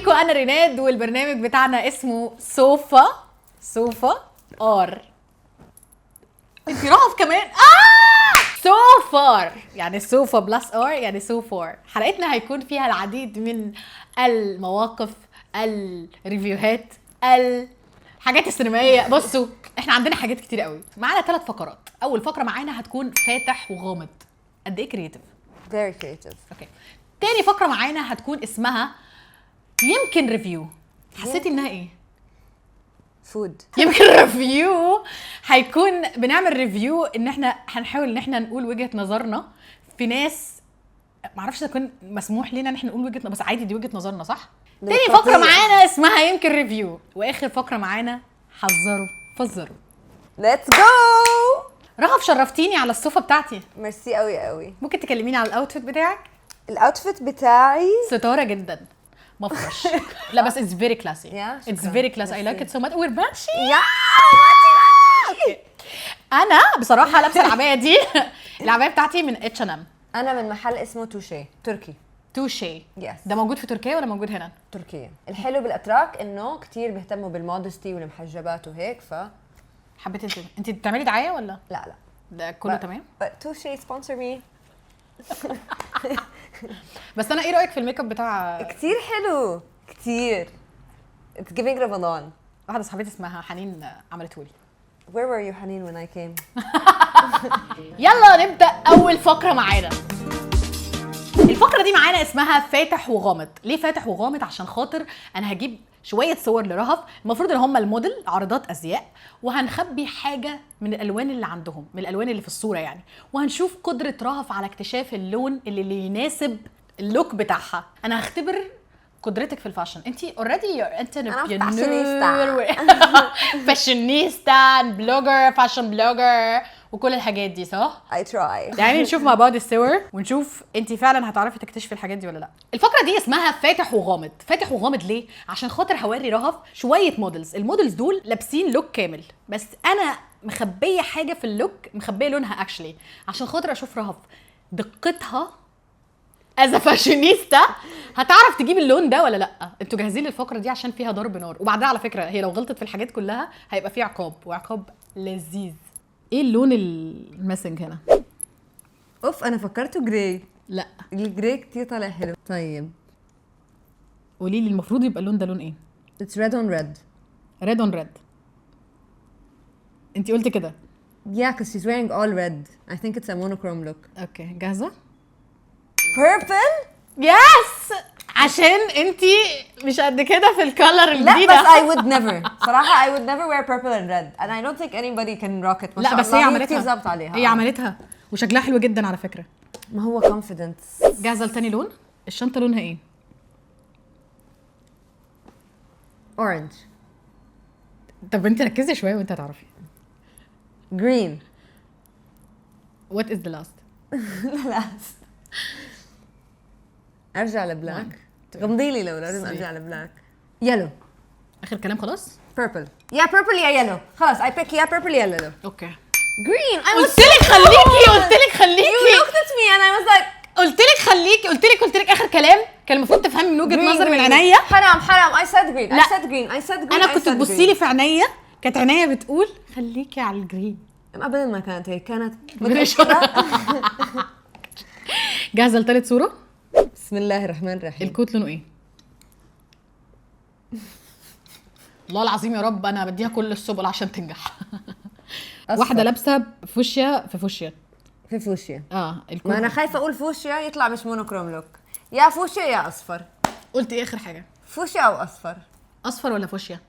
بيكم، انا ريناد والبرنامج بتاعنا اسمه سوفا سوفا ار. انت رهف كمان. so far يعني سوفا plus ar، يعني so far. حلقتنا هيكون فيها العديد من المواقف، ال review هات، الحاجات السينمائيه. بصوا، احنا عندنا حاجات كتير قوي. معانا ثلاث فقرات. اول فقره معانا هتكون فاتح وغامض. قد ايه creative؟ very creative. okay، تاني فقره معانا هتكون اسمها يمكن review. حسيتي انها ايه؟ food. يمكن review. هيكون بنعمل review ان احنا هنحاول ان احنا نقول وجهه نظرنا في ناس. معرفش اذا كان مسموح لنا ان احنا نقول وجهه، بس عادي، دي وجهه نظرنا، صح؟ تاني فقره معانا اسمها يمكن review، واخر فقره معانا حذروا فزروا. let's go. رهف، شرفتيني على السوفا بتاعتي. ميرسي قوي قوي. ممكن تكلميني على ال outfit بتاعك؟ ال outfit بتاعي ستارة جدا، مفرش. لا بس it's very classy. Yeah, it's شكراً. very classy، I like it so much. we're matching. yeah. انا بصراحة لابسه العباية دي، العباية بتاعتي من اتش ان ام. انا من محل اسمه توشي، تركي. توشي؟ yes. ده موجود في تركيا ولا موجود هنا؟ تركيا. الحلو بالاتراك انه كثير بيهتموا بال modesty والمحجبات وهيك، ف حبيت. انت بتعملي دعاية ولا؟ لا لا. ده كله تمام. توشي sponsor me. بس انا ايه رايك في الميك اب بتاع؟ كثير حلو كثير، it's giving رمضان. واحدة صاحبتي اسمها حنين عملته لي. Where were you حنين when I came؟ يلا نبدا اول فقره معانا. الفقرة دي معانا اسمها فاتح وغامض. ليه فاتح وغامض؟ عشان خاطر انا هجيب شوية صور لرهف، المفروض ان هم الموديل، عارضات ازياء، وهنخبي حاجة من الالوان اللي عندهم، من الالوان اللي في الصورة يعني، وهنشوف قدره رهف على اكتشاف اللون اللي يناسب ال look بتاعها. انا هختبر قدرتك في ال fashion. انت already انت أنا fashionista. fashionista، blogger، fashion blogger وكل الحاجات دي، صح؟ I try. تعالي نشوف مع بعض الصور ونشوف انت فعلا هتعرفي تكتشفي الحاجات دي ولا لا. الفقرة دي اسمها فاتح وغامض. فاتح وغامض ليه؟ عشان خاطر هوري رهف شوية models. ال models دول لابسين look كامل، بس انا مخبيه حاجة في ال look، مخبيه لونها actually، عشان خاطر اشوف رهف دقتها as fashionista هتعرف تجيب اللون ده ولا لا. انتوا جاهزين للفقرة دي؟ عشان فيها ضرب نار. وبعدها على فكرة هي لو غلطت في الحاجات كلها هيبقى في عقاب، وعقاب لذيذ. ايه اللون ال missing هنا؟ اوف، انا فكرته gray. لا. ال gray كثير طالع حلو. طيب. قولي لي المفروض يبقى اللون ده لون ايه؟ It's red on red. red on red؟ انت قلتي كده. Yeah, because she's wearing all red. I think it's a monochrome look. okay، جاهزه؟ Purple؟ yes، عشان انت مش قد كده في ال color لا. الجديده. بس I would never، صراحة I would never wear purple and red and I don't think anybody can rock it. ما لا شاء بس الله هي عملتها. كتير ظبط عليها. هي عملتها وشكلها حلو جدا على فكره. ما هو confidence. جاهزة لتاني لون؟ الشنطة لونها ايه؟ orange. طب انت ركزي شوية وانت هتعرفي. green. what is the last؟ last ارجع ل black. غمضي لي لو لازم. Three. ارجع ل black، yellow. اخر كلام خلاص؟ purple، يا purple يا yellow. خلاص I pick يا purple يا yellow. okay. green. I was قلت لك خليكي، قلت لك خليكي. You looked at me and I was like قلت لك خليكي، قلت لك، قلت لك اخر كلام. كان المفروض تفهمي من وجهه green، نظري من green. عينيا. حرام حرام، I said green. لا. I said green، I said green. انا I كنت said تبصي green. لي في عينيا، كانت عينيا بتقول خليكي على ال green. ابدا ما كانت هيك، كانت متأكدة؟ جاهزة لثالث صوره؟ بسم الله الرحمن الرحيم. ال coat لونه ايه؟ الله العظيم يا رب، انا بديها كل السبل عشان تنجح. أصفر. واحدة لابسه فوشيا في فوشيا. في فوشيا. اه، ال coat. ما انا خايفة اقول فوشيا يطلع مش monochrome look. يا فوشيا يا اصفر. قلت ايه اخر حاجه؟ فوشيا او اصفر. اصفر ولا فوشيا؟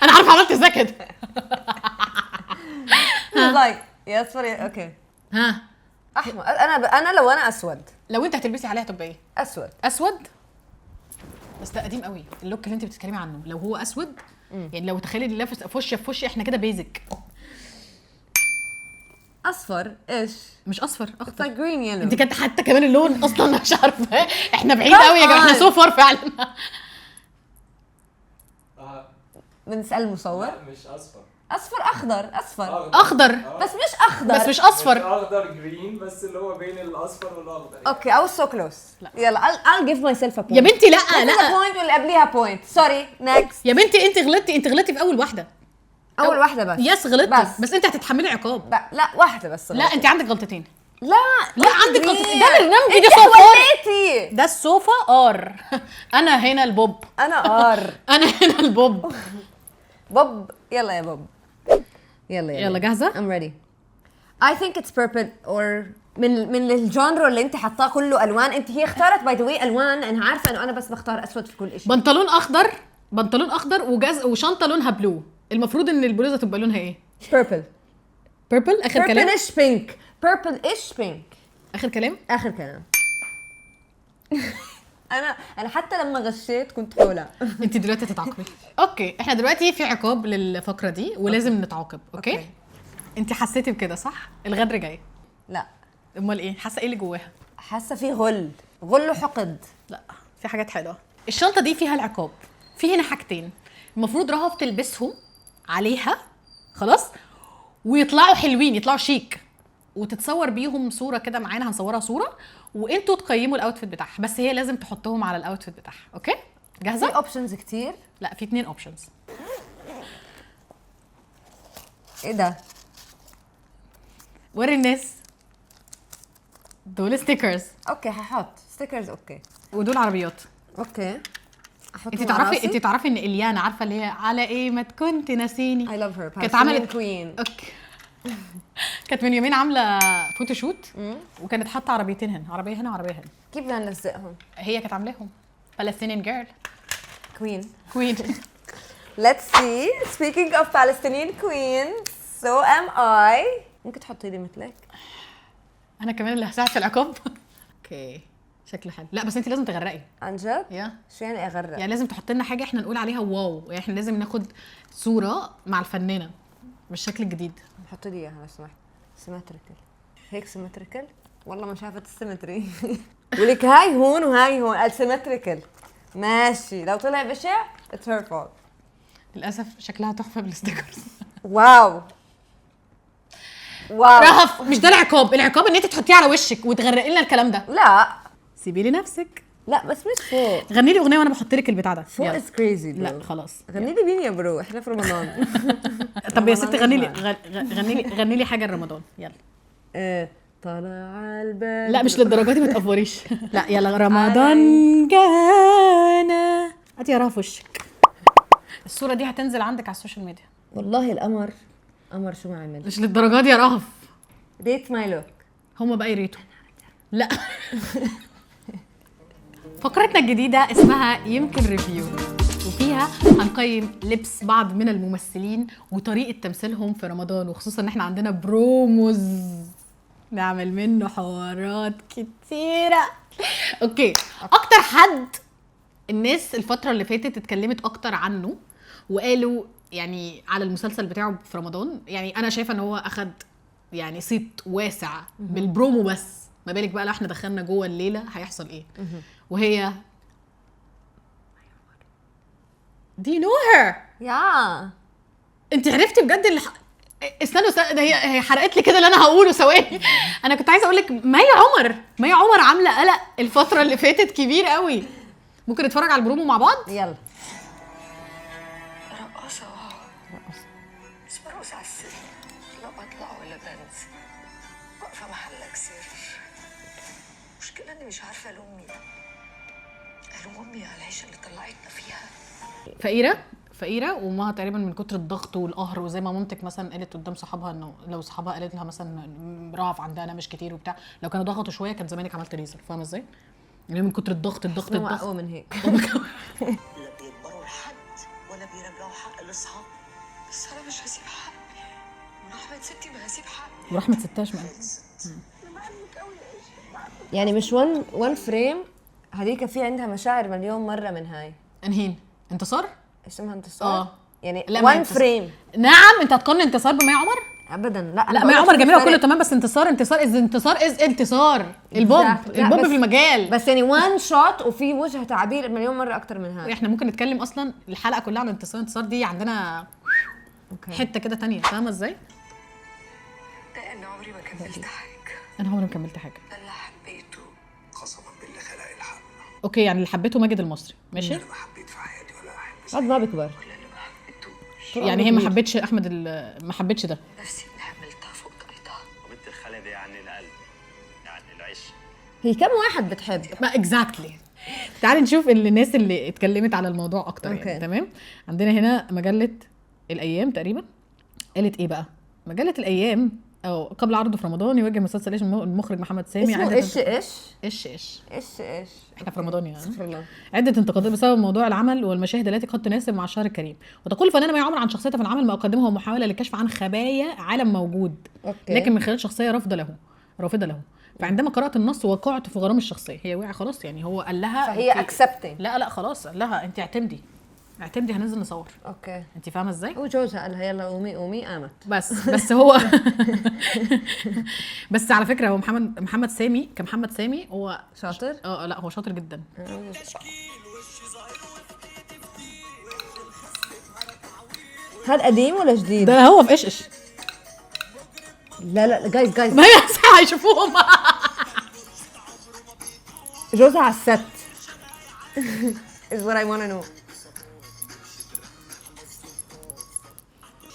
انا عارفه عملت ازاي كده. like يا اصفر يا okay. ها؟ احمر. انا لو انا اسود. لو انت هتلبسي عليها تبقى ايه؟ اسود. اسود؟ بس ده قديم قوي ال look اللي انت بتتكلمي عنه لو هو اسود. يعني لو تخيلي اللي لابس فوشيا في فوشيا، احنا كده basic. اصفر ايش؟ مش اصفر، اخضر. like green، yellow. انت كانت حتى كمان اللون اصلا مش عارفه. احنا بعيد قوي يا جماعه، احنا so far فعلا. بنسال المصور. لا، مش اصفر. اصفر اخضر، اصفر اخضر بس مش اخضر، بس مش اصفر، اخضر green، بس اللي هو بين الاصفر والاخضر. okay I was so close. يلا I'll give myself a point. يا بنتي لا لا point واللي قبليها point. sorry next. يا بنتي انت غلطتي، انت غلطتي في اول واحدة. اول واحدة بس. yes غلطتي بس انت هتتحملي عقاب. لا واحدة بس. لا انت عندك غلطتين. لا لا عندك غلطتين. ده برنامجي، ده صفار، ده السوفا ار. انا هنا البوب. انا ار. انا هنا البوب. بوب. يلا يا بوب، يلا يلا جاهزة؟ I'm ready. I think it's purple or من ال genre اللي انت حطاه كله الوان. انت هي اختارت by the way الوان لانها عارفه انه انا بس بختار اسود في كل شيء. بنطلون اخضر، بنطلون اخضر وشنطه لونها blue. المفروض ان البلوزة تبقى لونها ايه؟ purple. purple اخر كلام. purple-ish pink. purple-ish pink اخر كلام. اخر كلام. انا حتى لما غشيت كنت حولة. انت دلوقتي هتتعاقبي. okay احنا دلوقتي في عقاب للفقرة دي ولازم نتعاقب. okay انت حسيتي بكده صح؟ الغدر جاي. لا. امال ايه؟ حاسه ايه اللي جواها؟ حاسه في غل، غل وحقد. لا في حاجات حلوة. الشنطة دي فيها العقاب. في هنا حاجتين المفروض رهف تلبسهم عليها خلاص ويطلعوا حلوين، يطلعوا شيك، وتتصور بيهم صوره كده معانا، هنصورها صوره وانتوا تقيموا ال outfit بتاعها، بس هي لازم تحطهم على ال outfit بتاعها. okay جاهزة؟ في options كتير؟ لا في 2 options. ايه ده؟ وري الناس. دول stickers. okay هحط stickers. okay ودول عربيات. okay احط. انت تعرفي، انت تعرفي ان اليانا عارفه اللي هي على ايه ما كنت ناسيني. I love her. كانت عملت queen. okay كانت من يومين عامله photoshoot وكانت حاطه عربيتين هنا، عربية هنا وعربية هنا. كيف بدنا نلزقهم؟ هي كانت عاملاهم. Palestinian girl queen queen. Let's see. Speaking of Palestinian queens, so am I. ممكن تحطي لي مثلك؟ انا كمان اللي هساعد في العقاب. okay شكله حلو. لا بس انت لازم تغرقي. عن جد؟ yeah شو يعني اغرق؟ يعني لازم تحط لنا حاجة احنا نقول عليها wow، يعني احنا لازم ناخد صوره مع الفنانة بالشكل الجديد. حطي لي اياها لو سمحت. symmetrical هيك، symmetrical. والله ما شافت ال symmetry. ولك هاي هون وهاي هون، ال symmetrical ماشي. لو طلع بشع it's her fault. للاسف شكلها تحفة بال stickers. wow wow. رهف مش ده العقاب، العقاب ان انت تحطيه على وشك وتغرقي لنا الكلام ده. لا سيبي لي نفسك. لا بس مش فوق. غني لي اغنية وانا بحط لك البتاع ده. فوق is crazy. لا خلاص غني لي مين يا bro؟ احنا في رمضان. طب يا ستي غني لي، غني لي، غني لي حاجة لرمضان يلا. طلع البدر. لا مش للدرجة دي، ما تقفريش. لا يلا رمضان جانا. هاتي يا رهف وشك. الصورة دي هتنزل عندك على ال social media. والله القمر قمر شو ما عمل. مش للدرجة دي يا رهف. rate my look. هما بقى يريتوا. لا فقرتنا الجديدة اسمها يمكن review، وفيها هنقيم لبس بعض من الممثلين وطريقة تمثيلهم في رمضان، وخصوصا ان احنا عندنا promos نعمل منه حوارات كتيرة. okay اكتر حد الناس الفترة اللي فاتت اتكلمت اكتر عنه وقالوا يعني على المسلسل بتاعه في رمضان، يعني انا شايفة ان هو اخد يعني صيت واسع بالبرومو، بس ما بالك بقى لو احنا دخلنا جوه الليلة هيحصل ايه. وهي Do you know her؟ yeah انت عرفتي بجد اللي استنوا ده هي حرقت لي كده اللي انا هقوله. ثواني انا كنت عايزه اقول لك مي عمر. مي عمر عامله قلق الفترة اللي فاتت كبير قوي. ممكن نتفرج على البرومو مع بعض؟ يلا. رقاصه. رقاصه بس برقص على السلم، لا بطلع ولا بنزل، واقفة محلك سر. المشكلة اني مش عارفه الوم مين، الوم امي على العيشة اللي طلعتنا فيها. فقيرة فقيرة وامها تقريبا من كتر الضغط والقهر، وزي ما مامتك مثلا قالت قدام صحابها انه لو صحابها قالت لها مثلا رهف عندها انا مش كتير وبتاع، لو كانوا ضغطوا شوية كان زمانك عملت ليزر، فاهمه ازاي؟ يعني من كتر الضغط الضغط الضغط اقوى من هيك. لا بيكبروا لحد ولا بيرجعوا حق لاصحاب، بس انا مش هسيب حقي ورحمة ستي ما هسيب حقي ورحمة ستاش ما يعني مش one frame. هذيك في عندها مشاعر مليون مرة من هاي. انهين انتصار؟ اسمها انتصار؟ يعني one frame. نعم انت هتقارن انتصار بمي عمر؟ ابدا لا. لا مي عمر جميلة وكله تمام، بس انتصار انتصار is انتصار is انتصار البوب البوب في المجال، بس يعني one shot وفي وجه تعبير مليون مرة اكتر من هاي. احنا ممكن نتكلم اصلا الحلقة كلها عن انتصار. انتصار دي عندنا okay. حتة كده تانية، فاهمه ازاي؟ لان عمري ما كملت حاجة. انا عمري ما كملت حاجة. ده اللي حبيته قسما بالله خلق الحق. okay، يعني اللي حبيته ماجد المصري، ماشي. انا ما حبيت في حياتي ولا احب. هذا ما بيكبر ولا اللي ما حبيتوش. يعني هي ما حبتش احمد، ما حبتش ده. نفسي اللي حملتها فوق طاقتها. بنت الخالة دي يعني القلب، يعني العشق. هي كم واحد بتحب؟ ما exactly. تعالي نشوف الناس اللي اتكلمت على الموضوع اكتر يعني. okay. تمام. عندنا هنا مجلة الايام تقريبا قالت ايه بقى؟ مجلة الايام او قبل عرضه في رمضان يوجه مسلسل ايش المخرج محمد سامي اسمه ايش ايش؟ ايش ايش ايش ايش؟ احنا في رمضان يعني. استغفر الله. عده انتقادات بسبب موضوع العمل والمشاهد التي قد تناسب مع الشهر الكريم، وتقول الفنانة مي عمر عن شخصيتها في العمل ما اقدمه هو محاولة للكشف عن خبايا عالم موجود. okay. لكن من خلال شخصية رافضه له. فعندما قرات النص وقعت في غرام الشخصية. هي وقع خلاص يعني، هو قال لها فهي accepting. لا لا خلاص، قال لها انت اعتمدي اعتمدي، هننزل نصور. okay. انت فاهمه ازاي؟ وجوزها قال لها يلا قومي قومي، قامت. بس هو بس على فكرة هو محمد سامي، كمحمد سامي هو شاطر؟ لا هو شاطر جدا. هذا قديم ولا جديد؟ ده هو في ايش ايش. لا لا guys guys، ما هي هيشوفوهم. جوزها على ال set is what I wanna know.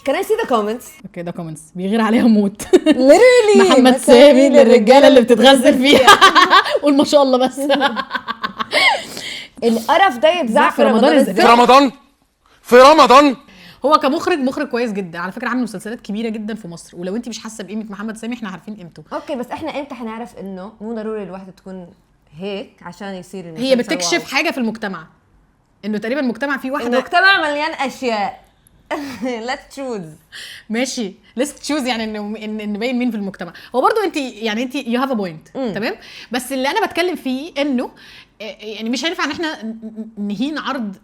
Can I see the comments? okay، ده comments بيغير عليها موت. Literally محمد سامي للرجاله اللي بتتغزل فيها. قول ما شاء الله بس. القرف ده يتذاع في رمضان ازاي؟ ازاي؟ في رمضان، في رمضان. هو كمخرج مخرج كويس جدا على فكرة، عامل مسلسلات كبيرة جدا في مصر، ولو انت مش حاسه بقيمة محمد سامي احنا عارفين قيمته. okay، بس احنا امتى حنعرف انه مو ضروري الوحدة تكون هيك عشان يصير المسلسل؟ هي بتكشف wow. حاجة في المجتمع، انه تقريبا المجتمع فيه واحدة. المجتمع مليان اشياء. Let's choose. ماشي، let's choose، يعني انه ان نبين مين في المجتمع. هو برضو انت يعني انت you have a point، تمام. بس اللي انا بتكلم فيه انه يعني مش هينفع ان احنا نهين عرض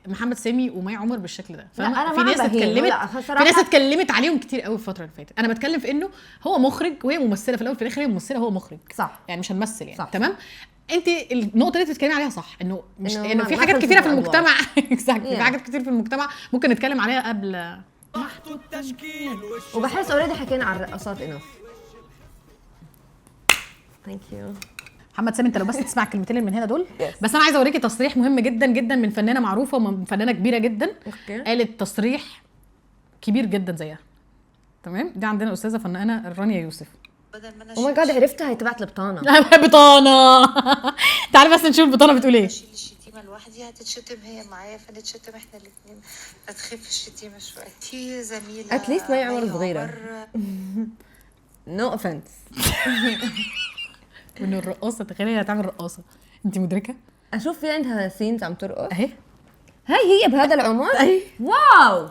محمد سامي ومي عمر بالشكل ده. لا، أنا في ما ناس اتكلمت، في ناس اتكلمت عليهم كتير قوي الفترة اللي فاتت. انا بتكلم في انه هو مخرج وهي ممثلة، في الاول في الاخر هي ممثلة هو مخرج، صح. يعني مش هنمثل يعني. صح. تمام. انت النقطة اللي انت بتتكلمي عليها صح، انه مش انه في حاجات ما كتيرة في خلصت المجتمع. exactly. Yeah. في حاجات كتير في المجتمع ممكن نتكلم عليها قبل. وبحس already حكينا على الرقصات enough. Thank you. محمد سامي انت لو بس تسمع الكلمتين اللي من هنا دول. Yes. بس انا عايزه اوريكي تصريح مهم جدا جدا من فنانة معروفة ومن فنانة كبيرة جدا. okay. قالت تصريح كبير جدا زيها. تمام. دي عندنا استاذه فنانة رانيا يوسف. oh my God، عرفتها، هي تبعت البطانة. بطانه. تعالي بس نشوف البطانة بتقول ايه. اشيل الشتيمة لوحدي هتتشتم هي معايا، فنتشتم احنا الاثنين، فتخف الشتيمة شوية. في زميله At least مي عمر مي صغيرة. عمر، No offense. وانه الرقاصه، تخيلي هي هتعمل رقاصه، انت مدركه؟ اشوف في عندها scenes عم ترقص. اهي هاي هي بهذا العمر؟ اهي. wow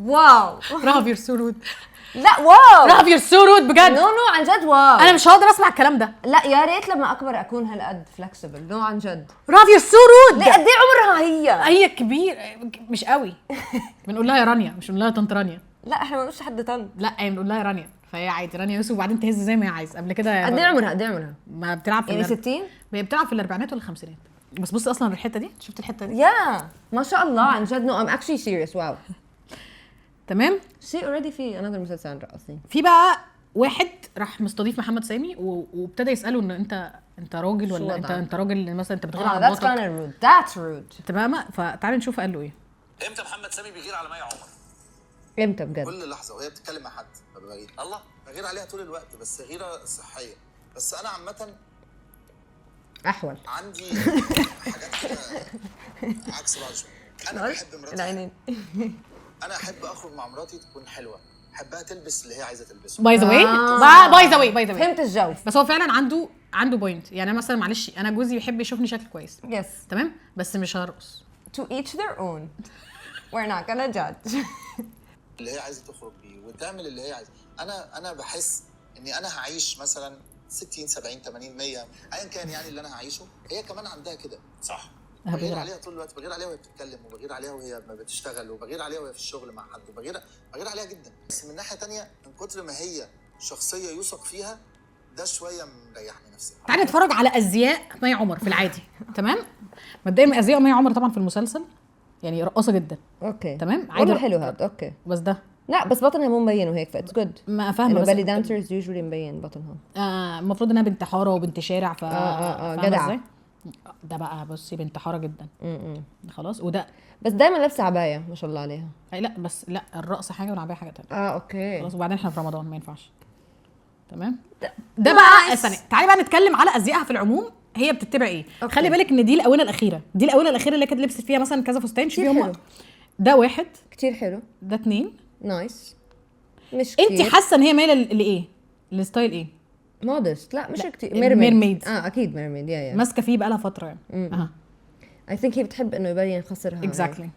wow. رهف you're so rude. لا wow. رهف you're so rude بجد. no no، عن جد wow. انا مش هقدر اسمع الكلام ده. لا يا ريت لما اكبر اكون هالقد flexible. no عن جد. رهف you're so rude. ليه قد ايه عمرها هي؟ هي كبير مش قوي. بنقول لها يا رانيا، مش بنقول لها طنط رانيا. لا احنا ما بنقولش حد طنط. لا هي بنقول لها يا رانيا، فهي عادي رانيا يوسف، وبعدين تهز زي ما هي عايزه. قبل كده قد ايه عمرها؟ قد ايه عمرها؟ ما بتلعب في يعني 60؟ هي بتلعب في الاربعينات ولا الخمسينات. بس بص اصلا الحتة دي، شفت الحتة دي؟ yeah ما شاء الله عن جد. no I'm actually serious. wow. تمام. she already في another مسلسل عن رقاصين. في بقى واحد راح مستضيف محمد سامي وابتدى يساله ان انت راجل ولا انت وضعك؟ انت راجل مثلا، انت بتغير على that's مراتك. kind of rude. That's rude. تمام. فتعالي نشوف قال له ايه. امتى محمد سامي بيغير على مي عمر؟ امتى بجد؟ كل لحظة وهي بتتكلم مع حد ببقى بغير. الله، بغير عليها طول الوقت، بس غيره صحية. بس انا عامة احول عندي حاجات كده عكس بعض شوية. انا بحب مراتي، العينين. انا احب اخرج مع مراتي تكون حلوة، احبها تلبس اللي هي عايزه تلبسه. by the way، by the way، by the way، فهمت الجو. بس هو فعلا عنده point. يعني أنا مثلا معلش، انا جوزي بيحب يشوفني شكل كويس. Yes. تمام، بس مش هرقص. To each their own. We're not gonna judge. اللي هي عايزه تخرج بيه وتعمل اللي هي عايزه. انا بحس اني انا هعيش مثلا 60 70 80 100 ايا كان، يعني اللي انا هعيشه هي كمان عندها كده. صح. بغير عليها طول الوقت، بغير عليها وهي بتتكلم، وبغير عليها وهي ما بتشتغل، وبغير عليها وهي في الشغل مع حد، وبغير عليها جدا. بس من ناحية تانية، من كتر ما هي شخصية يوثق فيها، ده شوية مريحني نفسيا. تعالي نتفرج على ازياء مي عمر في العادي. تمام. مبدئيا ازياء مي عمر طبعا في المسلسل يعني رقاصه جدا. okay تمام. عادي حلو هذا. okay بس ده لا بس بطنها مو مبين وهيك ف it's good. ما فاهمه بس belly dancers usually مبين بطنها. المفروض انها بنت حارة وبنت شارع، ف جدعه. ده بقى بصي بنت حارة جدا. خلاص. وده بس دايما لابسه عباية ما شاء الله عليها. لا بس لا الرقص حاجة والعبايه حاجة ثانية. okay خلاص. وبعدين احنا في رمضان ما ينفعش. تمام. ده بقى استني، تعالي بقى نتكلم على ازيائها في العموم، هي بتتبع ايه. okay. خلي بالك ان دي الاونة الاخيرة، دي الاونة الاخيرة اللي كانت لبست فيها مثلا كذا فستان. شوفي هم ده واحد كتير حلو، ده اتنين nice. مش كتير. انت حاسه ان هي مايلة لايه؟ ل style ايه؟ modest. لا مش كتير. mermaid. اكيد mermaid. yeah ماسكه فيه بقى لها فترة يعني. I think هي بتحب انه يبين خصرها. exactly.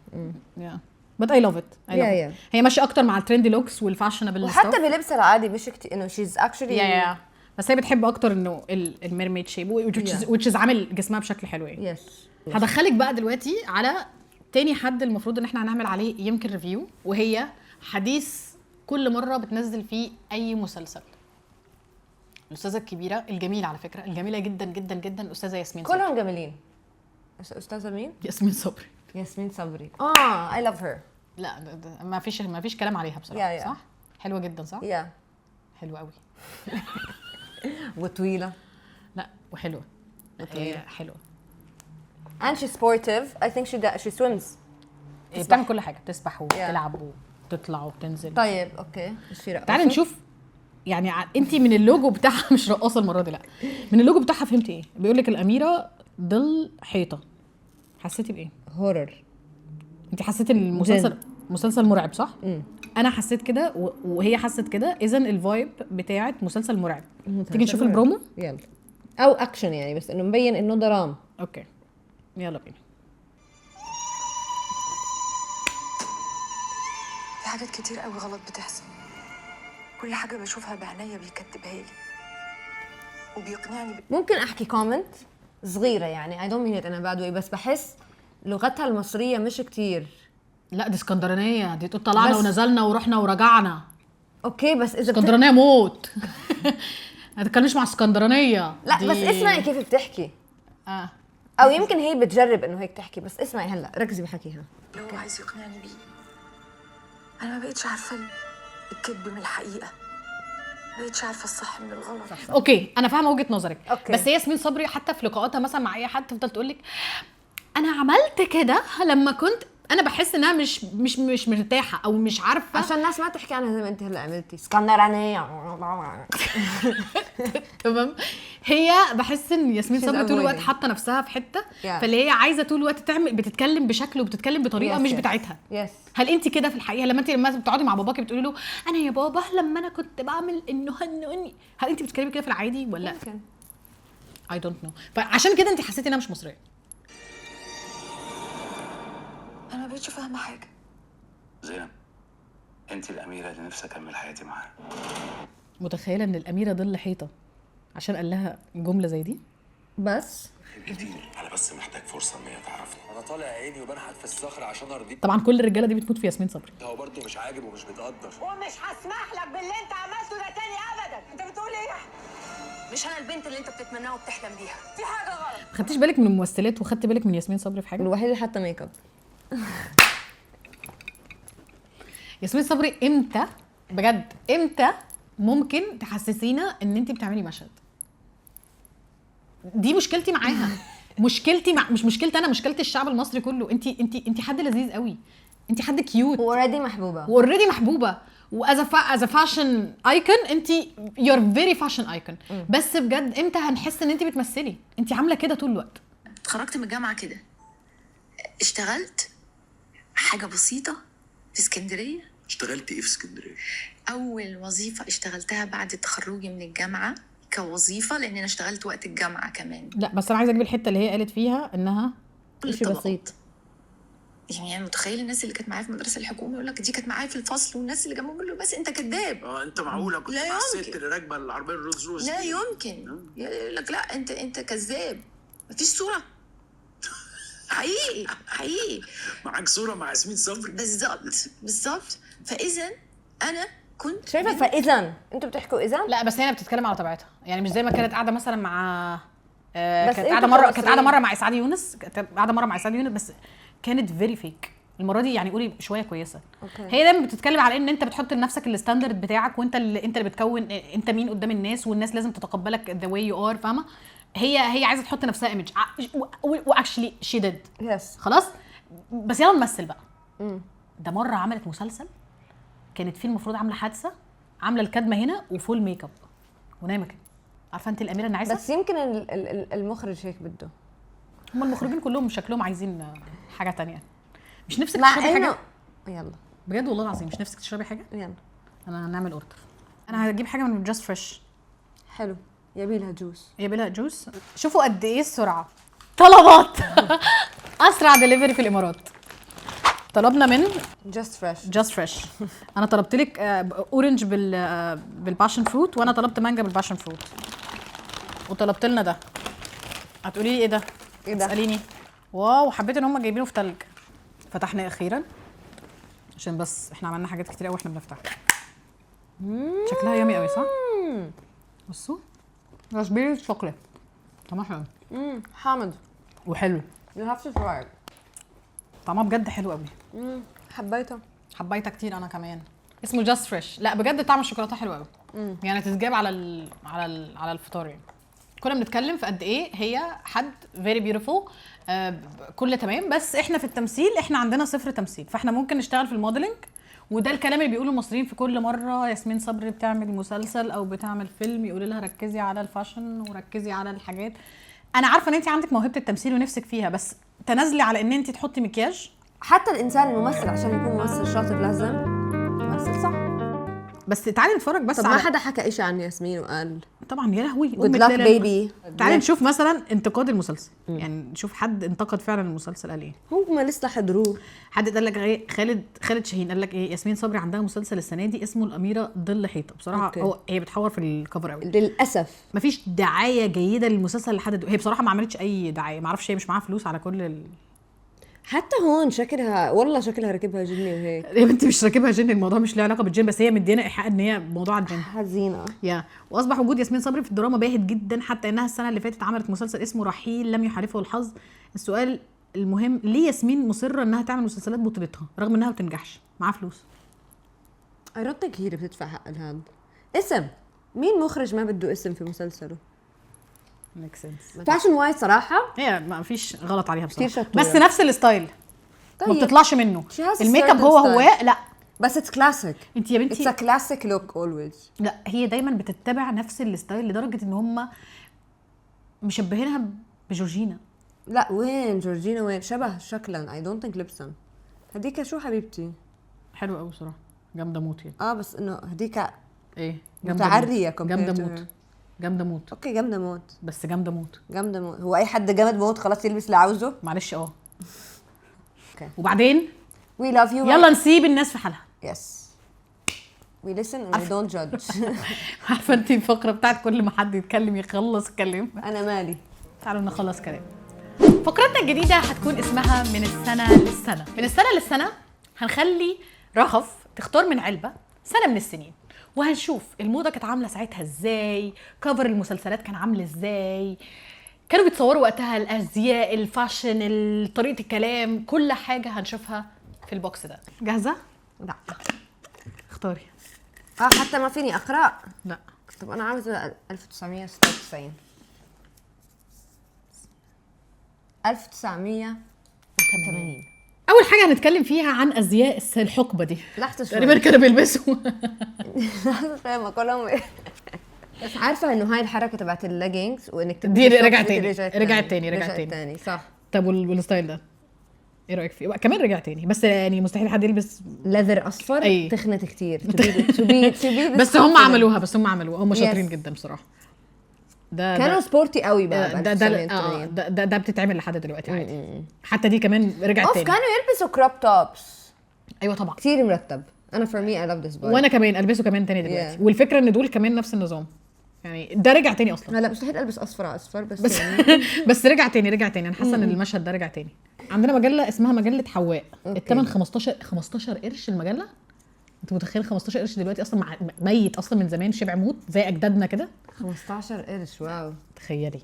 yeah but I love it. I love it. هي ماشية اكتر مع ال trendy looks وال fashionable، وحتى بلبسها العادي مش كتير انه she's actually yeah بس هي بتحب اكتر انه ال mermaid shape which is عامل جسمها بشكل حلو يعني. yes. هدخلك بقى دلوقتي على تاني حد المفروض ان احنا هنعمل عليه يمكن review، وهي حديث كل مرة بتنزل فيه اي مسلسل، الاستاذة الكبيرة الجميلة على فكرة، الجميلة جدا جدا جدا، الاستاذة ياسمين صبري. كلهم جميلين. استاذه مين؟ ياسمين صبري. ياسمين صبري I love her. لا ما فيش كلام عليها بصراحة. yeah. صح حلوة جدا صح؟ yeah حلوة قوي. وطويلة. لا وحلوه. وطويلة حلوة. and she's sportive. I think she swims. بتعمل كل حاجة، بتسبح وبتلعب وبتطلع وبتنزل. طيب okay مش في رقاصه. تعالي نشوف يعني انت من اللوجو بتاعها مش رقاصه المرة دي، لا من اللوجو بتاعها فهمتي ايه؟ بيقول لك الاميرة ظل حيطة. حسيتي بايه؟ horror. انت حسيتي المسلسل مسلسل مرعب صح؟ انا حسيت كده وهي حست كده، اذا ال vibe بتاعت مسلسل مرعب. تيجي نشوف البرومو؟ يلا. او اكشن يعني، بس انه مبين انه درام. okay يلا بينا. في حاجات كتير قوي غلط بتحصل، كل حاجة بشوفها بعينيا بيكتبها لي وبيقنعني. ممكن احكي comment صغيرة يعني، I don't mean it in a bad way، بس بحس لغتها المصرية مش كتير. لا دي اسكندرانيه، دي تقول طلعنا ونزلنا ورحنا ورجعنا. okay بس اذا اسكندرانيه موت. ما تتكلمش مع اسكندرانيه. لا بس اسمعي كيف بتحكي. او يمكن هي بتجرب انه هيك تحكي، بس اسمعي هلا ركزي بحكيها. اللي هو عايز يقنعني بيه، انا ما بقتش عارفه الكذب من الحقيقة، ما بقتش عارفه الصح من الغلط. okay انا فاهمه وجهه نظرك. okay. بس هي ياسمين صبري حتى في لقاءاتها مثلا مع اي حد تفضل تقول لك انا عملت كده لما كنت، انا بحس انها مش مش مش مرتاحة او مش عارفه، عشان الناس ما تحكي عنها زي ما انت هلا عملتي اسكندرانيه. تمام. هي بحس ان ياسمين صبري طول الوقت حاطه نفسها في حتة، فاللي هي عايزه طول الوقت تعمل، بتتكلم بشكل وبتتكلم بطريقة مش بتاعتها. yes. هل انت كده في الحقيقة لما انت لما بتقعدي مع باباكي بتقولي له انا يا بابا لما انا كنت بعمل انه اني، هل انت بتتكلمي كده في العادي ولا؟ ممكن. I don't know. فعشان كده انت حسيتي انها مش مصرية. انا ما بقتش فاهمه حاجة. زينب انت الاميرة اللي نفسي اكمل حياتي معاها. متخيله ان الاميرة ظل حيطة عشان قال لها جملة زي دي؟ بس كتير. انا بس محتاج فرصة ان هي تعرفني. انا طالع عيني وبنحت في الصخر عشان ارضيك. طبعا كل الرجالة دي بتموت في ياسمين صبري. هو برضه مش عاجب ومش بيتقدر. ومش هسمح لك باللي انت عملته ده تاني ابدا. انت بتقول ايه؟ مش انا البنت اللي انت بتتمناها وبتحلم بيها. في حاجة غلط. ما خدتيش بالك من الممثلات وخدت بالك من ياسمين صبري في حاجة؟ الوحيدة اللي حاطه ميك اب. ياسمين صبري امتى بجد امتى ممكن تحسسينا ان انت بتعملي مشهد؟ دي مشكلتي معاها. مشكلتي مع مش مشكلتي انا، مشكلة الشعب المصري كله. انت انت انت حد لذيذ قوي، انت حد cute و already محبوبه، و already محبوبه، و as a fashion icon انت you're very fashion icon. بس بجد امتى هنحس ان انت بتمثلي؟ انت عامله كده طول الوقت. اتخرجت من الجامعة كده، اشتغلت حاجة بسيطة في اسكندرية. اشتغلت ايه في اسكندرية؟ اول وظيفة اشتغلتها بعد تخرجي من الجامعة كوظيفه، لان انا اشتغلت وقت الجامعة كمان. لا بس انا عايزه اجيب الحتة اللي هي قالت فيها انها شيء بسيط. يعني متخيل الناس اللي كانت معايا في المدرسة الحكومي يقول لك دي كانت معايا في الفصل، والناس اللي جنبهم يقول له بس انت كذاب. انت معقولة كنت مع الست اللي راكبه العربية الرولز رويس؟ لا يمكن. يقول لك لا انت كذاب، مفيش صوره. حقيقي حقيقي معاك صوره مع ياسمين صبري؟ بالظبط بالظبط. فاذا انا كنت شايفه. فاذا انتوا بتحكوا اذا؟ لا بس هي بتتكلم على طبيعتها، يعني مش زي ما كانت قاعدة مثلا مع كانت قاعدة مرة، كانت قاعدة مرة مع اسعاد يونس، كانت قاعدة مرة مع اسعاد يونس، بس كانت very fake. المرة دي يعني قولي شوية كويسة. okay. هي دايما بتتكلم على ان انت بتحط لنفسك ال standard بتاعك، وانت اللي بتكون انت مين قدام الناس، والناس لازم تتقبلك the way you are، فاهمه؟ هي عايزه تحط نفسها image، و actually she did. yes. خلاص، بس يلا نمثل بقى. ده مرة عملت مسلسل كانت فيه المفروض عامله حادثه، عامله الكدمه هنا و full makeup ونايمه كده، عارفه انت الاميرة النعيسه؟ بس يمكن المخرج هيك بده. هم المخرجين كلهم شكلهم عايزين حاجة تانية. مش نفسك مع تشربي انه حاجة؟ يلا بجد والله العظيم مش نفسك تشربي حاجة؟ يلا. انا هنعمل order. انا هجيب حاجة من Just Fresh. حلو، يبي لها juice. يبي لها juice. شوفوا قد ايه السرعة، طلبات اسرع دليفري في الامارات. طلبنا من Just Fresh. Just Fresh. انا طلبت لك orange بال passion fruit، وانا طلبت مانجا بال passion fruit، وطلبت لنا ده. هتقولي لي ايه ده؟ ايه ده؟ اساليني. wow، حبيت ان هم جايبينه في تلج. فتحنا اخيرا عشان بس احنا عملنا حاجات كتير قوي واحنا بنفتح. شكلها yummy قوي صح؟ بصوا raspberry chocolate. طعمها حلو. حامض وحلو. You have to try it. طعمها بجد حلو قوي. حبيته. حبيتها كتير انا كمان. اسمه Just Fresh. لا بجد طعم الشوكولاتة حلو قوي. يعني تتجاب على الفطار يعني. كنا بنتكلم في قد ايه هي حد very beautiful، كل تمام، بس احنا في التمثيل احنا عندنا صفر تمثيل، فاحنا ممكن نشتغل في ال modeling، وده الكلام اللي بيقوله المصريين في كل مرة ياسمين صبري بتعمل مسلسل او بتعمل فيلم، يقولوا لها ركزي على ال fashion وركزي على الحاجات. انا عارفه ان انت عندك موهبة التمثيل ونفسك فيها، بس تنازلي على ان انت تحطي مكياج. حتى الانسان الممثل عشان يكون ممثل شاطر لازم يمثل صح. بس تعالي نتفرج بس. طب ما حدا حكى شيء عن ياسمين وقال طبعا يا لهوي good luck baby. تعالي نشوف مثلا انتقاد المسلسل، يعني نشوف حد انتقد فعلا المسلسل قال ايه. هم لسه حضروه. حد قال لك ايه؟ خالد شاهين قال لك ايه؟ ياسمين صبري عندها مسلسل السنة دي اسمه الاميرة ظل حيطة. بصراحة هو هي بتحور في ال cover قوي للاسف. مفيش دعاية جيدة للمسلسل لحد دلوقتي. هي بصراحة ما عملتش اي دعاية، ما اعرفش هي مش معاها فلوس على كل حتى هون شكلها والله شكلها راكبها جني وهيك. يا بنتي مش راكبها جن، الموضوع مش له علاقة بالجن، بس هي مدينا ايحاء ان هي موضوع الجن. حزينة يا. واصبح وجود ياسمين صبري في الدراما باهت جدا، حتى انها السنة اللي فاتت عملت مسلسل اسمه رحيل لم يحالفه الحظ. السؤال المهم، ليه ياسمين مصرة انها تعمل مسلسلات بطولتها رغم انها ما بتنجحش؟ معاها فلوس. I don't think هي اللي بتدفع حق الهاد. اسم مين مخرج ما بده اسم في مسلسله؟ make sense. fashion wise صراحة هي ما فيش غلط عليها بصراحة، بس نفس ال style. طيب. ما بتطلعش منه. الميك اب هو هو لا بس it's classic. انت يا بنتي it's classic look always. لا هي دايما بتتبع نفس ال style لدرجة ان هم مشبهينها بجورجينا. لا وين جورجينا؟ وين شبه شكلا؟ I don't think لبسا. هديك شو حبيبتي؟ حلوة قوي بصراحة، جامدة موت يعني. بس انه هديك ايه متعريه، جامدة موت، جامدة موت. okay جامدة موت، بس جامدة موت، جامدة موت. هو اي حد جامد موت خلاص يلبس اللي عاوزه؟ معلش. okay. وبعدين we love you. يلا نسيب الناس في حالها. yes we listen and we don't judge. عارفه انت الفقرة بتاعت كل ما حد يتكلم يخلص كلام. انا مالي. تعالوا نخلص كلام. فقرتنا الجديدة هتكون اسمها من السنة للسنة. من السنة للسنة هنخلي رهف تختار من علبة سنة من السنين، وهنشوف الموضة كانت عامله ساعتها ازاي، cover المسلسلات كان عامل ازاي، كانوا بيتصوروا وقتها، الازياء، ال fashion، طريقه الكلام، كل حاجة هنشوفها في ال box ده. جاهزة؟ لا. اختاري. حتى ما فيني اقرا. لا. طب انا عاوزه 1996. 1980. اول حاجة هنتكلم فيها عن ازياء الحقبة دي. لحظة شوي، تقريبا كانوا بيلبسوا لحظة شوي، ما كلهم. بس عارفه انه هاي الحركة تبعت الليجينجز وانك دي رجعت تاني، رجعت تاني، رجعت تاني صح. طب وال style ده ايه رايك فيه؟ كمان رجع تاني، بس يعني مستحيل حد يلبس leather اصفر. أي. تخنت كتير. بس هم عملوها، بس هم عملوها، هم شاطرين جدا بصراحة. ده كانوا sporty قوي بقى. ده ده ده, ده بتتعمل لحد دلوقتي عادي. حتى دي كمان رجعت تاني. كانوا يلبسوا crop tops. ايوه طبعا، كتير مرتب. انا for me I love this. وانا كمان البسه كمان تاني دلوقتي. والفكرة ان دول كمان نفس النظام، يعني ده رجع تاني اصلا. لا مستحيل البس اصفر على اصفر، بس يعني بس رجع تاني، رجع تاني. انا حاسه ان المشهد ده رجع تاني. عندنا مجلة اسمها مجلة حواء. الثمن 15 قرش المجلة. انت متخيل 15 قرش دلوقتي؟ اصلا ميت اصلا من زمان، شبع موت زي اجدادنا كده. 15 قرش، wow. تخيلي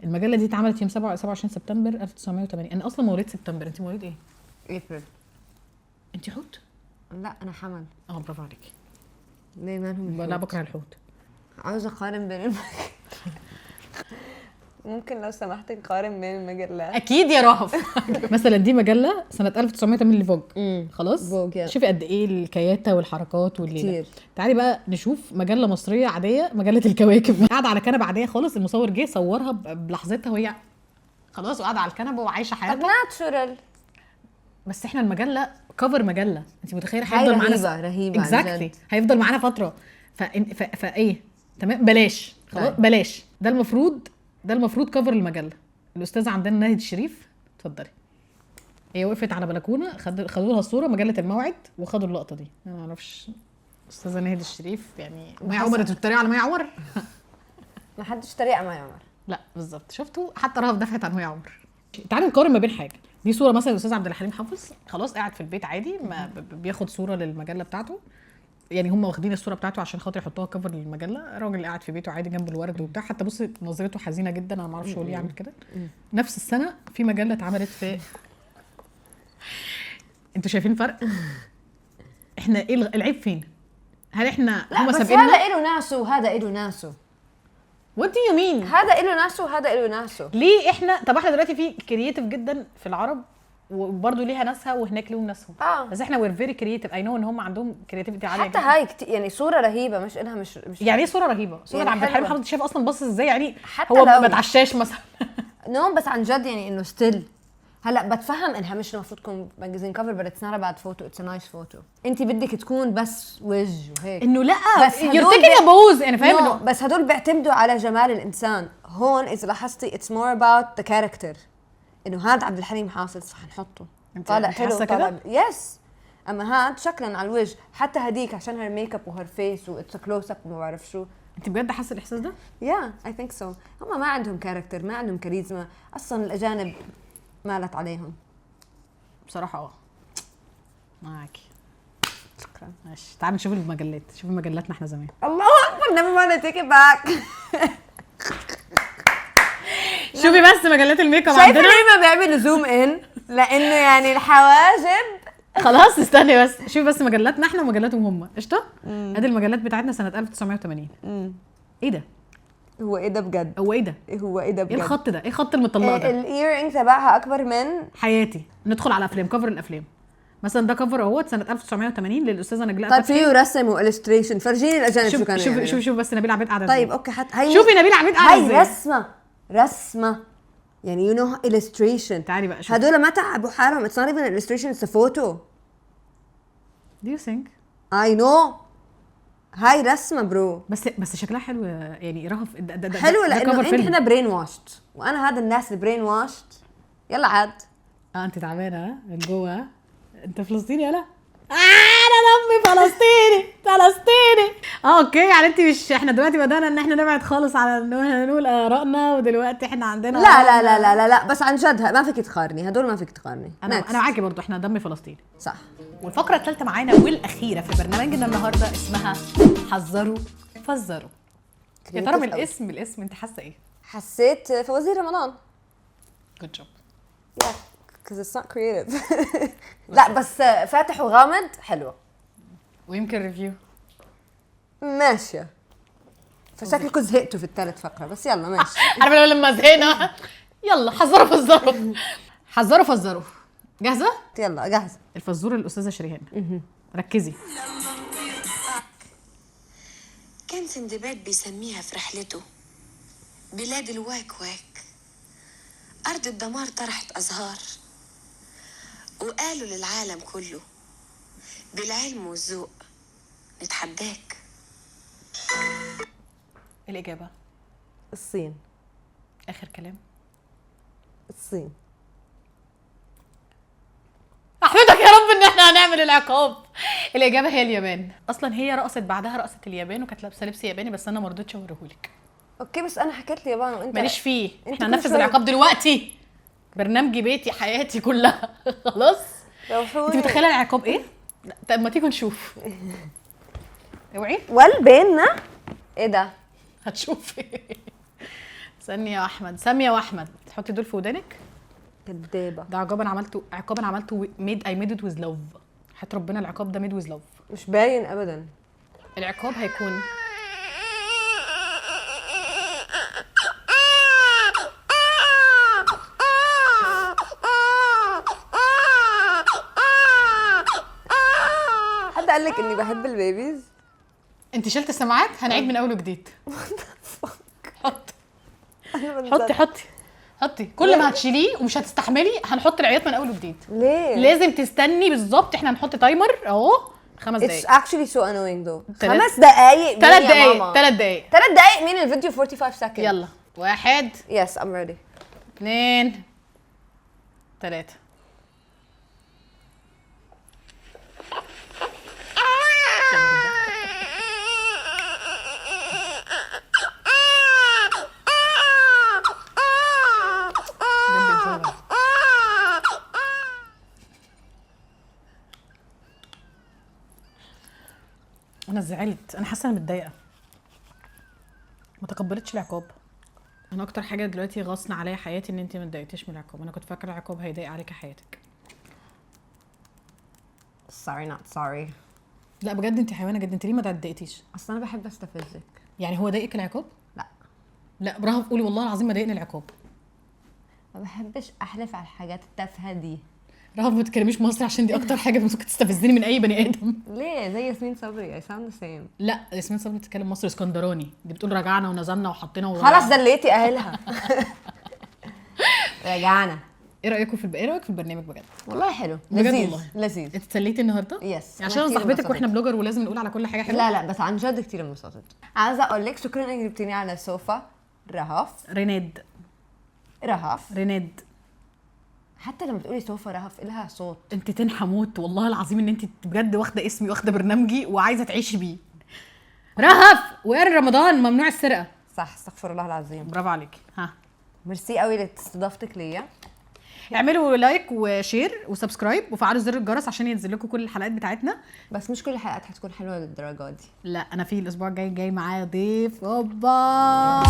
المجلة دي اتعملت يوم 27 سبتمبر 1980. انا اصلا مواليد سبتمبر، انت مواليد ايه؟ ابريل. انت حوت؟ لا انا حمل. اه برافو عليكي. ليه مالهم؟ لا بكره الحوت. عاوزه اقارن بين ممكن لو سمحت نقارن بين المجلات؟ اكيد يا رهف. مثلا دي مجلة سنة 1980 ل Vogue. خلاص Vogue، yeah. شوفي قد ايه الكياته والحركات والليلة. كتير. تعالي بقى نشوف مجلة مصرية عادية، مجلة الكواكب، قاعدة على كنبة عادية خالص، المصور جه صورها بلحظتها وهي خلاص وقاعدة على الكنبة وعايشة طب حياتها. natural. بس احنا المجلة cover مجلة، انت متخيله هاي هيفضل معانا رهيبة، رهيبة عن exactly. جد. هيفضل معانا فترة. فايه تمام، بلاش خلاص. طيب. بلاش. ده المفروض cover المجلة. الاستاذة عندنا ناهد الشريف، اتفضلي. هي وقفت على بلكونة، خدوا لها الصوره، مجلة الموعد، وخدوا اللقطة دي. انا ما اعرفش استاذه ناهد الشريف يعني مي عمر، انتوا بتتريقوا على مي عمر؟ ما حدش تريق مي عمر. لا بالظبط، شفتوا حتى رهف دفعت عن مي عمر. تعالوا نقارن ما بين حاجة. دي صوره مثلا الاستاذ عبد الحليم حافظ، خلاص قاعد في البيت عادي، ما بياخد صوره للمجله بتاعته، يعني هم واخدين الصورة بتاعته عشان خاطر يحطوها cover للمجله. راجل قاعد في بيته عادي جنب الورد وبتاع، حتى بصي نظرته حزينة جدا، انا ما اعرفش هو ليه يعمل كده. نفس السنة في مجلة اتعملت في، انتوا شايفين فرق؟ احنا ايه العيب فين؟ هل احنا لا هم بس سابقيننا؟ هذا له ناسه وهذا له ناسه. what do you mean؟ هذا له ناسه وهذا له ناسه. ليه احنا؟ طب احنا دلوقتي في creative جدا في العرب وبرضه ليها ناسها، وهناك ليهم ناسهم. بس احنا we're very creative، I know ان هم عندهم creativity عالية حتى جدا. هاي كتير يعني صورة رهيبة، مش انها مش يعني ايه صوره رهيبة؟ صوره يعني عبد الحليم حلوة. حافظ، شايف اصلا باصص ازاي يعني؟ حتى هو لو ما اتعشاش مثلا. no، بس عن جد يعني انه still هلا بتفهم انها مش المفروض تكون magazine cover، بس it's not a bad photo، it's a nice photo. انت بدك تكون بس وجه وهيك. انه لا، بس you're هدول taking a pose يعني، فاهم؟ No، انه بس هدول بيعتمدوا على جمال الانسان. هون اذا لاحظتي it's more about the character، انه هذا عبد الحليم حافظ فحنحطه طالع أنت حلو. حاسة طالع كده؟ yes. اما هاد شكلا على الوجه، حتى هديك عشان her makeup و her face و it's close up وما بعرف شو. انت بجد حاسه الاحساس ده؟ yeah، I think so. هم ما عندهم character، ما عندهم كاريزما اصلا. الاجانب مالت عليهم. بصراحة اه معاكي. شكرا. ماشي، تعالي نشوف المجلات، شوفي مجلاتنا احنا زمان. الله اكبر، never mind، take it back. شوفي بس مجلات الميك اب شايفه عندنا. ليه ما بيعملوا zoom in؟ لانه يعني الحواجب. خلاص استني بس، شوفي بس مجلاتنا احنا ومجلاتهم هم. قشطه، ادي المجلات بتاعتنا سنة 1980. ايه ده؟ هو ايه ده بجد؟ هو ايه ده؟ هو ايه ده بجد؟ ايه الخط ده؟ ايه خط المطلقة ده؟ ال earring تبعها اكبر من حياتي. ندخل على افلام، cover الافلام مثلا، ده cover اهوت سنة 1980 للاستاذه نجلاء طيب فتحي. فيه رسم و illustration، فرجيني الاجانب شو شوف كانوا شوف يعملوا. شوف شوف بس نبيل عبيد قاعدة طيب ازاي. okay، حتى هي شوفي نبيل عبيد قاعدة هاي ازاي. رسمه رسمه يعني illustration. تعالي بقى شوفي. هدول ما تعبوا حالهم، it's not even an illustration، it's a photo. Do you think؟ I know، هاي رسمه bro. بس شكلها حلو يعني رهف، ده حلو ده لانه cover انت فيلم. احنا brainwashed، وانا هذا الناس ال brainwashed. يلا عاد. اه انت تعبانة ها من جوه ها؟ انت فلسطيني يلا؟ آه انا دمي فلسطيني فلسطيني. اه okay، يعني انت مش، احنا دلوقتي بدانا ان احنا نبعد خالص على ان احنا نقول ارائنا، ودلوقتي احنا عندنا لا لا لا لا لا لا، بس عن جد ما فيك تقارني هدول، ما فيك تقارني. انا Next. انا معاكي برضو، احنا دمي فلسطيني. صح. والفقرة الثالثة معانا والاخيرة في برنامجنا النهارده اسمها حذروا فزروا. يا ترى من Creative أوي. الاسم انت حاسه ايه؟ حسيت فوازير رمضان. good job. yeah، because it's not creative. لا بس فاتح وغامض حلوة. ويمكن review. ماشية. فشكلكم زهقتوا في الثالث فقرة، بس يلا ماشي. عارفه لو لما زهقنا يلا حذروا فزروا، حذروا فزروا. جاهزة؟ يلا جاهزة. الفزوره للاستاذه شريهان، ركزي. كان سندباد بيسميها في رحلته بلاد الواك واك، أرض الدمار طرحت أزهار، وقالوا للعالم كله بالعلم والذوق نتحداك. الاجابة؟ الصين. اخر كلام؟ الصين. احمدك يا رب ان احنا هنعمل العقاب. الاجابة هي اليابان. اصلا هي رقصت بعدها رقصه اليابان وكانت لابسه لبس ياباني، بس انا ما رضيتش اوريهولك. okay، بس انا حكيت اليابان وانت ماليش فيه. انت احنا كل هننفذ شوية- العقاب دلوقتي. برنامجي، بيتي، حياتي كلها. خلاص. روحوني. انت متخيله العقاب ايه؟ لا، طب ما تيجوا نشوف. اوعي. ول بيننا ايه ده؟ هتشوفي. استني يا احمد، سامية واحمد، تحطي دول في ودانك. كدابه. ده عقاب انا عملته، عقاب انا عملته made I made it with love. حياة ربنا العقاب ده made with love. مش باين ابدا. العقاب هيكون حد قال لك اني بحب ال babies؟ انت شلت السماعات؟ هنعيد من اول وجديد. حط حطي حطي حطي، كل ما هتشيليه ومش هتستحملي هنحط العياط من اول وجديد. ليه؟ لازم تستني بالظبط، احنا هنحط timer اهو 5 دقايق. It's actually so annoying though. 5 دقايق؟ 3 دقايق. 3 دقايق. 3 دقايق مين؟ الفيديو 45 seconds. يلا 1 Yes I'm ready. 2 3. انا زعلت، انا حاسه انا متضايقة، ما تقبلتش العقاب. انا اكتر حاجة دلوقتي غصن عليا حياتي ان انت ما اتضايقتيش من العقاب. انا كنت فاكره العقاب هيضايق عليك حياتك. Sorry not sorry. لا بجد انت حيوانه جدا، انت ليه ما اتضايقتيش؟ اصل انا بحب استفزك. يعني هو ضايقك العقاب؟ لا لا برافو، قولي والله العظيم ما ضايقني العقاب. ما بحبش احلف على الحاجات التافهة دي. رهف ما تتكلميش مصري عشان دي اكتر حاجة ممكن تستفزني من اي بني ادم. ليه؟ زي ياسمين صبري. I sound the same. لا ياسمين صبري بتتكلم مصري اسكندراني، دي بتقول رجعنا ونزلنا وحطينا خلاص زليتي اهلها. رجعنا. ايه رايكم في ايه رايك في البرنامج بجد؟ والله حلو، بجد لذيذ والله. لذيذ. انت اتسليتي النهارده؟ yes. عشان صاحبتك واحنا blogger ولازم نقول على كل حاجة حلوة. لا لا بس عن جد كتير انبسطت. عايزه اقول لك شكرا انك جبتيني على سوفا رهف. ريناد. رهف ريناد. حتى لما بتقولي سوفا رهف إلها صوت. انت تنحموت والله العظيم ان انت بجد واخده اسمي واخده برنامجي وعايزه تعيشي بيه. رهف وقر رمضان ممنوع السرقة. صح، استغفر الله العظيم. برافو عليكي. ها ميرسي قوي لاستضافتك ليا. اعملوا like و share و subscribe وفعلوا زر الجرس عشان ينزل لكم كل الحلقات بتاعتنا. بس مش كل الحلقات هتكون حلوة للدرجة دي. لا انا في الاسبوع الجاي جاي معايا ضيف. اوبا.